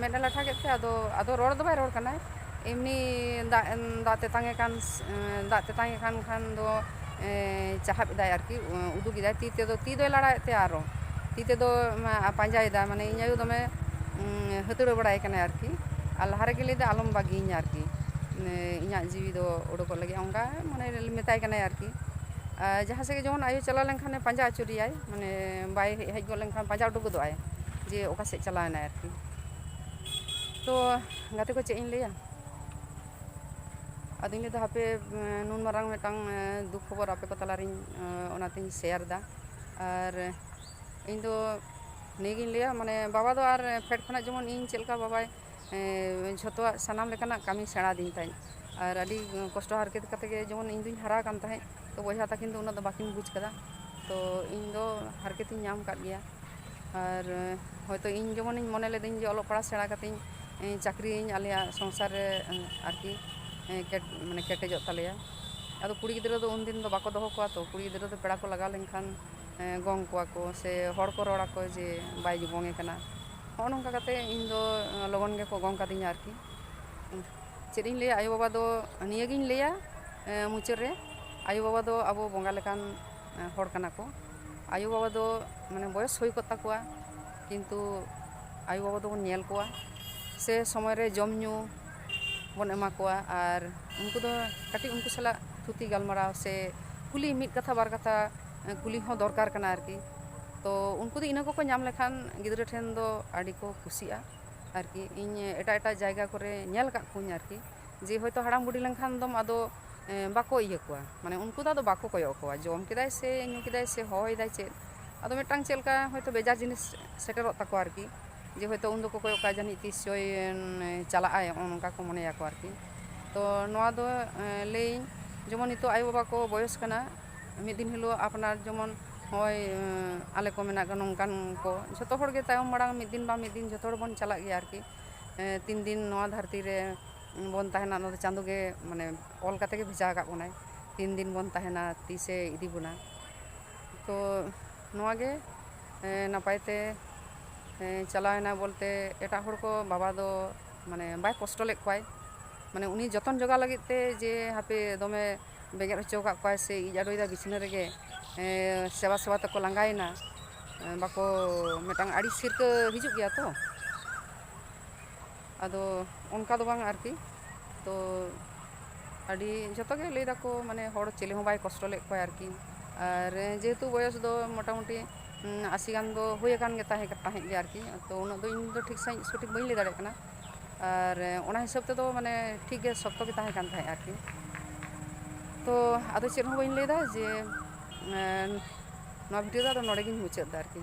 ᱢᱮᱫ ᱮ ᱞᱟᱴᱷᱟ ᱠᱮᱫ ᱛᱮ ᱟᱫᱚ, ᱟᱫᱚ ᱨᱚᱲ ᱫᱚ ᱵᱟᱭ ᱨᱚᱲ ᱠᱟᱱᱟᱭ, ᱮᱢᱱᱤ ᱫᱟᱜ, ᱫᱟᱜ ᱛᱮᱛᱟᱝ ᱮ ᱠᱟᱱ, ᱫᱟᱜ ᱛᱮᱛᱟᱝ ᱮ ᱠᱟᱱ ᱠᱷᱟᱱ ᱫᱚ, ᱮᱸ, ᱪᱟᱦᱟᱵ ᱮᱫᱟᱭ ᱟᱨᱠᱤ, ᱩᱫᱩᱜ ᱮᱫᱟᱭ ᱛᱤ ᱛᱮᱫᱚ, ᱛᱤ ᱫᱚᱭ ᱞᱟᱲᱟᱣᱮᱫ ᱛᱟᱭᱟ ᱟᱨᱚ ᱛᱤ ᱛᱮᱫᱚ, ᱢᱟ, ᱯᱟᱸᱡᱟᱭᱮᱫᱟ, ᱢᱟᱱᱮ ᱤᱧ ᱟᱭᱳ ᱫᱚᱢᱮ, ᱩᱸ, ᱦᱟᱹᱛᱲᱟᱹᱣ ᱵᱟᱲᱟᱭ ᱠᱟᱱᱟᱭ ᱟᱨᱠᱤ᱾ ᱟᱨ ᱞᱟᱦᱟ ᱨᱮᱜᱮ ᱞᱟᱹᱭᱫᱟ, "ᱟᱞᱚᱢ ᱵᱟᱹᱜᱤᱭᱟᱹᱧᱟ" ᱟᱨᱠᱤ, ᱢᱟᱱᱮ ᱤᱧᱟᱹᱜ ᱡᱤᱣᱤ ᱫᱚ ᱚᱰᱚᱠᱚᱜ ᱞᱟᱹᱜᱤᱫ, ᱚᱱᱠᱟ ᱢᱟᱱᱮ ᱢᱮᱛᱟᱭ ᱠᱟᱱᱟᱭ ᱟᱨᱠᱤ᱾ ᱟᱨ ᱡᱟᱦᱟᱸ ᱥᱮᱫ ᱜᱮ ᱡᱮᱢᱚᱱ ᱟᱭᱳ ᱪᱟᱞᱟᱣ ᱞᱮᱱᱠᱷᱟᱱᱮ ᱯᱟᱸᱡᱟ ᱟᱹᱪᱩᱨᱮᱭᱟᱭ, ᱢᱟᱱᱮ ᱵᱟᱭ ᱦᱮᱡ ᱦᱮᱡ ᱜᱚᱫ ᱞᱮᱱᱠᱷᱟᱱ ᱯᱟᱸᱡᱟ ᱩᱰᱩᱠ ᱜᱚᱫᱚᱜᱼᱟᱭ ᱡᱮ ᱚᱠᱟ ᱥᱮᱫ ᱪᱟᱞᱟᱣᱮᱱᱟᱭ ᱟᱨᱠᱤ᱾ ᱛᱚ ᱜᱟᱛᱮ ᱠᱚ, ᱪᱮᱫ ᱤᱧ ᱞᱟᱹᱭᱟ? ᱟᱫᱚᱧ ᱞᱟᱹᱭᱫᱟ ᱦᱟᱯᱮ, ᱮᱸ, ᱱᱩᱱ ᱢᱟᱨᱟᱝ ᱢᱤᱫᱴᱟᱝ, ᱮᱸ, ᱫᱩᱠ ᱠᱷᱚᱵᱚᱨ ᱟᱯᱮ ᱠᱚ ᱛᱟᱞᱟᱨᱤᱧ, ᱮᱸ, ᱚᱱᱟᱛᱤᱧ ᱥᱮᱭᱟᱨ ᱮᱫᱟ᱾ ᱟᱨ ᱤᱧ ᱫᱚ ᱱᱤᱭᱟᱹᱜᱤᱧ ᱞᱟᱹᱭᱟ, ᱢᱟᱱᱮ ᱵᱟᱵᱟ ᱫᱚ ᱟᱨ ᱯᱷᱮᱰ ᱠᱷᱚᱱᱟᱜ ᱡᱮᱢᱚᱱ ᱤᱧ ᱪᱮᱫ ᱞᱮᱠᱟ ᱵᱟᱵᱟᱭ, ᱮᱸ, ᱡᱷᱚᱛᱚᱣᱟᱜ ᱥᱟᱱᱟᱢ ᱞᱮᱠᱟᱱᱟᱜ ᱠᱟᱹᱢᱤ ᱥᱮᱬᱟ ᱟᱹᱫᱤᱧ ᱛᱟᱦᱮᱸᱫ᱾ ᱟᱨ ᱟᱹᱰᱤ ᱠᱚᱥᱴᱚ ᱦᱟᱨᱠᱮᱛ ᱠᱟᱛᱮ ᱜᱮ ᱡᱮᱢᱚᱱ ᱤᱧ ᱫᱩᱧ ᱦᱟᱨᱟ ᱟᱠᱟᱱ ᱛᱟᱦᱮᱸᱫ, ᱛᱚ ᱵᱚᱭᱦᱟ ᱛᱟᱹᱠᱤᱱ ᱫᱚ ᱩᱱᱟᱹᱜ ᱫᱚ ᱵᱟᱹᱠᱤᱱ ᱵᱩᱡᱽ ᱠᱟᱫᱟ᱾ ᱛᱚ ᱤᱧ ᱫᱚ ᱦᱟᱨᱠᱮᱛ ᱤᱧ ᱧᱟᱢ ᱟᱠᱟᱫ ᱜᱮᱭᱟ᱾ ᱟᱨ, ᱮᱸ, ᱦᱚᱭᱛᱳ ᱤᱧ ᱡᱮᱢᱚᱱᱤᱧ ᱢᱚᱱᱮ ᱞᱮᱫᱟᱹᱧ ᱡᱮ ᱚᱞᱚᱜ ᱯᱟᱲᱦᱟᱜ ᱥᱮᱬᱟ ᱠᱟᱛᱮᱧ, ᱮᱸ, ᱪᱟᱹᱠᱨᱤᱭᱟᱹᱧ, ᱟᱞᱮᱭᱟᱜ ᱥᱚᱝᱥᱟᱨ ᱨᱮ, ᱮᱸ, ᱟᱨᱠᱤ, ᱮᱸ, ᱠᱮᱴ-, ᱢᱟᱱᱮ ᱠᱮᱴᱮᱡᱚᱜ ᱛᱟᱞᱮᱭᱟ᱾ ᱟᱫᱚ ᱠᱩᱲᱤ ᱜᱤᱫᱽᱨᱟᱹ ᱫᱚ ᱩᱱᱫᱤᱱ ᱫᱚ ᱵᱟᱠᱚ ᱫᱚᱦᱚ ᱠᱚᱣᱟ, ᱛᱚ ᱠᱩᱲᱤ ᱜᱤᱫᱽᱨᱟᱹ ᱫᱚ ᱯᱮᱲᱟ ᱠᱚ ᱞᱟᱜᱟᱣ ᱞᱮᱱᱠᱷᱟᱱ, ᱮᱸ, ᱜᱚᱝ ᱠᱚᱣᱟ ᱠᱚ ᱥᱮ ᱦᱚᱲ ᱠᱚ ᱨᱚᱲ ᱟᱠᱚ ᱡᱮ ᱵᱟᱭ ᱜᱚᱝ ᱮ ᱠᱟᱱᱟ᱾ ᱦᱚᱸᱜᱼᱚ ᱱᱚᱝᱠᱟ ᱠᱟᱛᱮ ᱤᱧ ᱫᱚ, ᱮᱸ, ᱞᱚᱜᱚᱱ ᱜᱮᱠᱚ ᱜᱚᱝ ᱠᱟᱫᱤᱧᱟ ᱟᱨᱠᱤ᱾ ᱪᱮᱫ ᱤᱧ ᱞᱟᱹᱭᱟ, ᱟᱭᱳᱼᱵᱟᱵᱟ ᱫᱚ ᱱᱤᱭᱟᱹᱜᱤᱧ ᱞᱟᱹᱭᱟ, ᱮᱸ, ᱢᱩᱪᱟᱹᱫ ᱨᱮ, ᱟᱭᱳᱼᱵᱟᱵᱟ ᱫᱚ ᱟᱵᱚ ᱵᱚᱸᱜᱟ ᱞᱮᱠᱟᱱ, ᱮᱸ, ᱦᱚᱲ ᱠᱟᱱᱟ ᱠᱚ᱾ ᱟᱭᱳᱼᱵᱟᱵᱟ ᱫᱚ ᱢᱟᱱᱮ ᱵᱚᱭᱚᱥ ᱦᱩᱭ ᱠᱚᱜ ᱛᱟᱠᱚᱣᱟ, ᱠᱤᱱᱛᱩ ᱟᱭᱳᱼᱵᱟᱵᱟ ᱫᱚᱵᱚᱱ ᱧᱮᱞ ᱠᱚᱣᱟ ᱥᱮ ᱥᱚᱢᱚᱭ ᱨᱮ ᱡᱚᱢ ᱧᱩ ᱵᱚᱱ ᱮᱢᱟ ᱠᱚᱣᱟ᱾ ᱟᱨ ᱩᱱᱠᱩ ᱫᱚ ᱠᱟᱹᱴᱤᱡ ᱩᱱᱠᱩ ᱥᱟᱞᱟᱜ ᱛᱷᱩᱛᱤ ᱜᱟᱞᱢᱟᱨᱟᱣ ᱥᱮ ᱠᱩᱞᱤ, ᱢᱤᱫ ᱠᱟᱛᱷᱟ ᱵᱟᱨ ᱠᱟᱛᱷᱟ, ᱮᱸ, ᱠᱩᱞᱤ ᱦᱚᱸ ᱫᱚᱨᱠᱟᱨ ᱠᱟᱱᱟ ᱟᱨᱠᱤ᱾ ᱛᱚ ᱩᱱᱠᱩ ᱫᱚ ᱤᱱᱟᱹ ᱠᱚᱠᱚ ᱧᱟᱢ ᱞᱮᱠᱷᱟᱱ ᱜᱤᱫᱽᱨᱟᱹ ᱴᱷᱮᱱ ᱫᱚ ᱟᱹᱰᱤ ᱠᱚ ᱠᱩᱥᱤᱜᱼᱟ ᱟᱨᱠᱤ᱾ ᱤᱧ ᱮᱴᱟᱜ ᱮᱴᱟᱜ ᱡᱟᱭᱜᱟ ᱠᱚᱨᱮ ᱧᱮᱞ ᱟᱠᱟᱫ ᱠᱚᱣᱟᱧ ᱟᱨᱠᱤ, ᱡᱮ ᱦᱚᱭᱛᱳ ᱦᱟᱲᱟᱢ ᱵᱩᱰᱷᱤ ᱞᱮᱱᱠᱷᱟᱱ ᱫᱚᱢ ᱟᱫᱚ, ᱮᱸ, ᱵᱟᱠᱚ ᱤᱭᱟᱹ ᱠᱚᱣᱟ, ᱢᱟᱱᱮ ᱩᱱᱠᱩ ᱫᱚ ᱟᱫᱚ ᱵᱟᱠᱚ ᱠᱚᱭᱚᱜ ᱠᱚᱣᱟ, ᱡᱚᱢ ᱠᱮᱫᱟᱭ ᱥᱮ ᱧᱩ ᱠᱮᱫᱟᱭ ᱥᱮ ᱦᱚᱦᱚᱭᱮᱫᱟᱭ ᱪᱮᱫ, ᱟᱫᱚ ᱢᱤᱫᱴᱟᱝ ᱪᱮᱫ ᱞᱮᱠᱟ ᱦᱚᱭᱛᱳ ᱵᱮᱡᱟᱨ ᱡᱤᱱᱤᱥ ᱥᱮᱴᱮᱨᱚᱜ ᱛᱟᱠᱚᱣᱟ ᱟᱨᱠᱤ, ᱡᱮ ᱦᱚᱭᱛᱳ ᱩᱱ ᱫᱚᱠᱚ ᱠᱚᱭᱚᱜ ᱠᱟᱜᱼᱟ ᱡᱟᱹᱱᱤᱡ ᱛᱤᱥ ᱪᱚᱭ, ᱮᱸ, ᱪᱟᱞᱟᱜᱼᱟᱭ, ᱱᱚᱜᱼᱚ ᱱᱚᱝᱠᱟ ᱠᱚ ᱢᱚᱱᱮᱭᱟᱠᱚ ᱟᱨᱠᱤ᱾ ᱛᱚ ᱱᱚᱣᱟ ᱫᱚ, ᱮᱸ, ᱞᱟᱹᱭᱟᱹᱧ ᱡᱮᱢᱚᱱ ᱱᱤᱛᱚᱜ ᱟᱭᱳᱼᱵᱟᱵᱟ ᱠᱚ ᱵᱚᱭᱚᱥ ᱠᱟᱱᱟ, ᱢᱤᱫ ᱫᱤᱱ ᱦᱤᱞᱳᱜ ᱟᱯᱱᱟᱨ ᱡᱮᱢᱚᱱ ᱱᱚᱜᱼᱚᱭ, ᱮᱸ, ᱟᱞᱮ ᱠᱚ ᱢᱮᱱᱟᱜ ᱠᱚ ᱱᱚᱝᱠᱟᱱ ᱠᱚ, ᱡᱷᱚᱛᱚ ᱦᱚᱲ ᱜᱮ ᱛᱟᱭᱚᱢ ᱢᱟᱲᱟᱝ ᱢᱤᱫ ᱫᱤᱱ ᱵᱟᱝ ᱢᱤᱫ ᱫᱤᱱ ᱡᱷᱚᱛᱚ ᱦᱚᱲ ᱵᱚᱱ ᱪᱟᱞᱟᱜ ᱜᱮᱭᱟ ᱟᱨᱠᱤ᱾ ᱮᱸ, ᱛᱤᱱ ᱫᱤᱱ ᱱᱚᱣᱟ ᱫᱷᱟᱹᱨᱛᱤ ᱨᱮ ᱵᱚᱱ ᱛᱟᱦᱮᱱᱟ, ᱚᱱᱟ ᱫᱚ ᱪᱟᱸᱫᱳ ᱜᱮ ᱢᱟᱱᱮ ᱚᱞ ᱠᱟᱛᱮ ᱜᱮ ᱵᱷᱮᱡᱟ ᱟᱠᱟᱫ ᱵᱚᱱᱟᱭ, ᱛᱤᱱ ᱫᱤᱱ ᱵᱚᱱ ᱛᱟᱦᱮᱱᱟ, ᱛᱤᱥᱮ ᱤᱫᱤ ᱵᱚᱱᱟ᱾ ᱛᱚ ᱱᱚᱣᱟ ᱜᱮ, ᱮᱸ, ᱱᱟᱯᱟᱭ ᱛᱮ, ᱮᱸ, ᱪᱟᱞᱟᱣᱮᱱᱟ ᱵᱚᱞᱛᱮ ᱮᱴᱟᱜ ᱦᱚᱲ ᱠᱚ ᱵᱟᱵᱟ ᱫᱚ ᱢᱟᱱᱮ ᱵᱟᱭ ᱠᱚᱥᱴᱚ ᱞᱮᱫ ᱠᱚᱣᱟᱭ, ᱢᱟᱱᱮ ᱩᱱᱤ ᱡᱚᱛᱚᱱ ᱡᱚᱜᱟᱣ ᱞᱟᱹᱜᱤᱫ ᱛᱮ ᱡᱮ ᱦᱟᱯᱮ ᱫᱚᱢᱮ ᱵᱮᱸᱜᱮᱫ ᱦᱚᱪᱚ ᱟᱠᱟᱫ ᱠᱚᱣᱟᱭ ᱥᱮ ᱤᱡ ᱟᱰᱚᱭᱮᱫᱟ ᱵᱤᱪᱷᱱᱟᱹ ᱨᱮᱜᱮ, ᱮᱸ, ᱥᱮᱵᱟ ᱥᱮᱵᱟ ᱛᱮᱠᱚ ᱞᱟᱸᱜᱟᱭᱮᱱᱟ, ᱮᱸ, ᱵᱟᱠᱚ, ᱢᱤᱫᱴᱟᱝ ᱟᱹᱲᱤᱥ ᱦᱤᱨᱠᱟᱹ ᱦᱤᱡᱩᱜ ᱜᱮᱭᱟ ᱛᱚ᱾ ᱟᱫᱚ ᱚᱱᱠᱟ ᱫᱚ ᱵᱟᱝ ᱟᱨᱠᱤ᱾ ᱛᱚ ᱟᱹᱰᱤ ᱡᱚᱛᱚ ᱜᱮ ᱞᱟᱹᱭ ᱫᱟᱠᱚ, ᱢᱟᱱᱮ, ᱦᱚᱲ ᱪᱤᱞᱤ ᱦᱚᱸ ᱵᱟᱭ ᱠᱚᱥᱴᱚ ᱞᱮᱫ ᱠᱚᱣᱟ ᱟᱨᱠᱤ᱾ ᱟᱨ ᱡᱮᱦᱮᱛᱩ ᱵᱚᱭᱚᱥ ᱫᱚ ᱢᱚᱴᱟᱢᱩᱴᱤ, ᱩᱸ, ᱟᱥᱤ ᱜᱟᱱ ᱫᱚ ᱦᱩᱭ ᱟᱠᱟᱱ ᱜᱮ ᱛᱟᱦᱮᱸ, ᱛᱟᱦᱮᱸᱫ ᱜᱮ ᱟᱨᱠᱤ᱾ ᱛᱚ ᱩᱱᱟᱹᱜ ᱫᱚ ᱤᱧ ᱫᱚ ᱴᱷᱤᱠ ᱥᱟᱺᱦᱤᱡ ᱥᱚᱴᱷᱤᱠ ᱵᱟᱹᱧ ᱞᱟᱹᱭ ᱫᱟᱲᱮᱭᱟᱜ ᱠᱟᱱᱟ᱾ ᱟᱨ ᱚᱱᱟ ᱦᱤᱥᱟᱹᱵ ᱛᱮᱫᱚ, ᱢᱟᱱᱮ, ᱴᱷᱤᱠ ᱜᱮ ᱥᱚᱠᱛᱚ ᱜᱮ ᱛᱟᱦᱮᱸ ᱠᱟᱱ ᱛᱟᱦᱮᱸᱫ ᱟᱨᱠᱤ᱾ ᱛᱚ ᱟᱫᱚ ᱪᱮᱫ ᱦᱚᱸ ᱵᱟᱹᱧ ᱞᱟᱹᱭᱫᱟ ᱡᱮ, ᱮᱸ, ᱱᱚᱣᱟ ᱵᱷᱤᱰᱤᱭᱳ ᱫᱚ ᱟᱫᱚ ᱱᱚᱰᱮ ᱜᱤᱧ ᱢᱩᱪᱟᱹᱫ ᱮᱫᱟ ᱟᱨᱠᱤ᱾